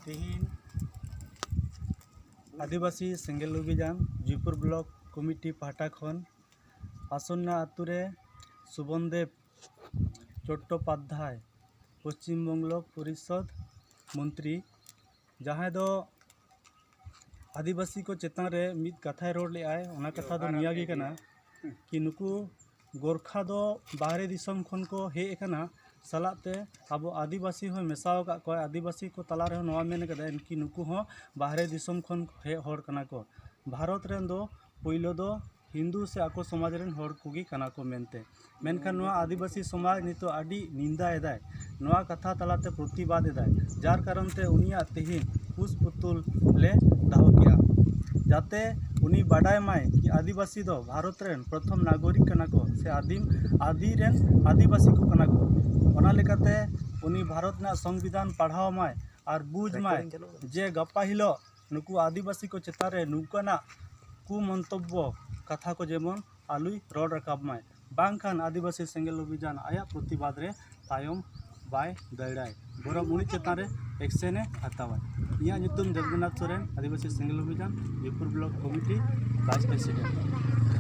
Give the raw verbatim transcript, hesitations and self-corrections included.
ᱛᱮᱦᱮᱧ ᱟᱹᱫᱤᱵᱟᱹᱥᱤ ᱥᱮᱸᱜᱮᱞ ᱚᱵᱷᱤᱡᱟᱱ ᱡᱚᱭᱯᱩᱨ ᱵᱞᱚᱠ ᱠᱚᱢᱤᱴᱤ ᱯᱟᱦᱴᱟ ᱠᱷᱚᱱ ᱟᱥᱚᱱᱱᱟ ᱟᱛᱳ ᱨᱮ ᱥᱩᱵᱚᱱᱫᱮᱵ ᱪᱚᱴᱴᱳᱯᱟᱫᱽᱫᱷᱟᱭ, ᱯᱚᱥᱪᱤᱢ ᱵᱚᱝᱜᱚ ᱯᱚᱨᱤᱥᱚᱫᱽ ᱢᱚᱱᱛᱨᱤ, ᱡᱟᱦᱟᱸᱭ ᱫᱚ ᱟᱹᱫᱤᱵᱟᱹᱥᱤ ᱠᱚ ᱪᱮᱛᱟᱱ ᱨᱮ ᱢᱤᱫ ᱠᱟᱛᱷᱟᱭ ᱨᱚᱲ ᱞᱮᱫᱟᱭ, ᱚᱱᱟ ᱠᱟᱛᱷᱟ ᱫᱚ ᱱᱤᱭᱟᱹ ᱜᱮ ᱠᱟᱱᱟ ᱠᱤ ᱱᱩᱠᱩ ᱜᱳᱨᱠᱷᱟ ᱫᱚ ᱵᱟᱦᱨᱮ ᱫᱤᱥᱚᱢ ᱠᱷᱚᱱ ᱠᱚ ᱦᱮᱡ ᱟᱠᱟᱱᱟ, ᱥᱟᱞᱟᱜ ᱛᱮ ᱟᱵᱚ ᱟᱹᱫᱤᱵᱟᱹᱥᱤ ᱦᱚᱸᱭ ᱢᱮᱥᱟ ᱟᱠᱟᱫ ᱠᱚᱣᱟ᱾ ᱟᱹᱫᱤᱵᱟᱹᱥᱤ ᱠᱚ ᱛᱟᱞᱟ ᱨᱮᱦᱚᱸ ᱱᱚᱣᱟ ᱢᱮᱱ ᱠᱟᱫᱟᱭ ᱠᱤ ᱱᱩᱠᱩ ᱦᱚᱸ ᱵᱟᱦᱨᱮ ᱫᱤᱥᱚᱢ ᱠᱷᱚᱱ ᱦᱮᱡ ᱦᱚᱲ ᱠᱟᱱᱟ ᱠᱚ᱾ ᱵᱷᱟᱨᱚᱛ ᱨᱮᱱ ᱫᱚ ᱯᱳᱭᱞᱳ ᱫᱚ ᱦᱤᱱᱫᱩ ᱥᱮ ᱟᱠᱚ ᱥᱚᱢᱟᱡᱽ ᱨᱮᱱ ᱦᱚᱲ ᱠᱚᱜᱮ ᱠᱟᱱᱟ ᱠᱚ ᱢᱮᱱᱛᱮ᱾ ᱢᱮᱱᱠᱷᱟᱱ ᱱᱚᱣᱟ ᱟᱹᱫᱤᱵᱟᱹᱥᱤ ᱥᱚᱢᱟᱡᱽ ᱱᱤᱛᱚᱜ ᱟᱹᱰᱤ ᱱᱤᱱᱫᱟ ᱮᱫᱟᱭ, ᱱᱚᱣᱟ ᱠᱟᱛᱷᱟ ᱛᱟᱞᱟᱛᱮ ᱯᱨᱚᱛᱤᱵᱟᱫ ᱮᱫᱟᱭ, ᱡᱟᱨ ᱠᱟᱨᱚᱱ ᱛᱮ ᱩᱱᱤᱭᱟᱜ ᱛᱮᱦᱮᱧ ᱠᱩᱥ ᱯᱩᱛᱩᱞ ᱞᱮ ᱫᱚᱦᱚ ᱠᱮᱜᱼᱟ, ᱡᱟᱛᱮ ᱩᱱᱤ ᱵᱟᱰᱟᱭ ᱢᱟᱭ ᱠᱤ ᱟᱹᱫᱤᱵᱟᱹᱥᱤ ᱫᱚ ᱵᱷᱟᱨᱚᱛ ᱨᱮᱱ ᱯᱨᱚᱛᱷᱚᱢ ᱱᱟᱜᱚᱨᱤᱠ ᱠᱟᱱᱟ ᱠᱚ ᱥᱮ ᱟᱹᱫᱤᱢ ᱟᱹᱫᱤ ᱨᱮᱱ ᱟᱹᱫᱤᱵᱟᱹᱥᱤ ᱠᱚ ᱠᱟᱱᱟ ᱠᱚ᱾ ᱚᱱᱟ ᱞᱮᱠᱟᱛᱮ ᱩᱱᱤ ᱵᱷᱟᱨᱚᱛ ᱨᱮᱱᱟᱜ ᱥᱚᱝᱵᱤᱫᱷᱟᱱ ᱯᱟᱲᱦᱟᱣ ᱢᱟᱭ ᱟᱨ ᱵᱩᱡᱽ ᱢᱟᱭ ᱡᱮ ᱜᱟᱯᱟ ᱦᱤᱞᱳᱜ ᱱᱩᱠᱩ ᱟᱹᱫᱤᱵᱟᱹᱥᱤ ᱠᱚ ᱪᱮᱛᱟᱱ ᱨᱮ ᱱᱚᱝᱠᱟᱱᱟᱜ ᱠᱩᱢᱚᱱᱛᱚᱵᱵᱚ ᱠᱟᱛᱷᱟ ᱠᱚ ᱡᱮᱢᱚᱱ ᱟᱞᱚᱭ ᱨᱚᱲ ᱨᱟᱠᱟᱵ ᱢᱟᱭ, ᱵᱟᱝᱠᱷᱟᱱ ᱟᱹᱫᱤᱵᱟᱹᱥᱤ ᱥᱮᱸᱜᱮᱞ ᱚᱵᱷᱤᱡᱟᱱ ᱟᱭᱟᱜ ᱯᱨᱚᱛᱤᱵᱟᱫ ᱨᱮ ᱛᱟᱭᱚᱢ ᱵᱟᱭ ᱫᱟᱹᱲᱟᱭ, ᱵᱚᱨᱚᱝ ᱩᱱᱤ ᱪᱮᱛᱟᱱ ᱨᱮ ᱮᱠᱥᱮᱱ ᱮ ᱦᱟᱛᱟᱣᱟᱭ᱾ ᱤᱧᱟᱹᱜ ᱧᱩᱛᱩᱢ ᱫᱮᱵᱽᱜᱚᱱᱟᱛᱷ ᱥᱚᱨᱮᱱ, ᱟᱹᱫᱤᱵᱟᱹᱥᱤ ᱥᱮᱸᱜᱮᱞ ᱚᱵᱷᱤᱡᱟᱱ Jaipur block committee vice president.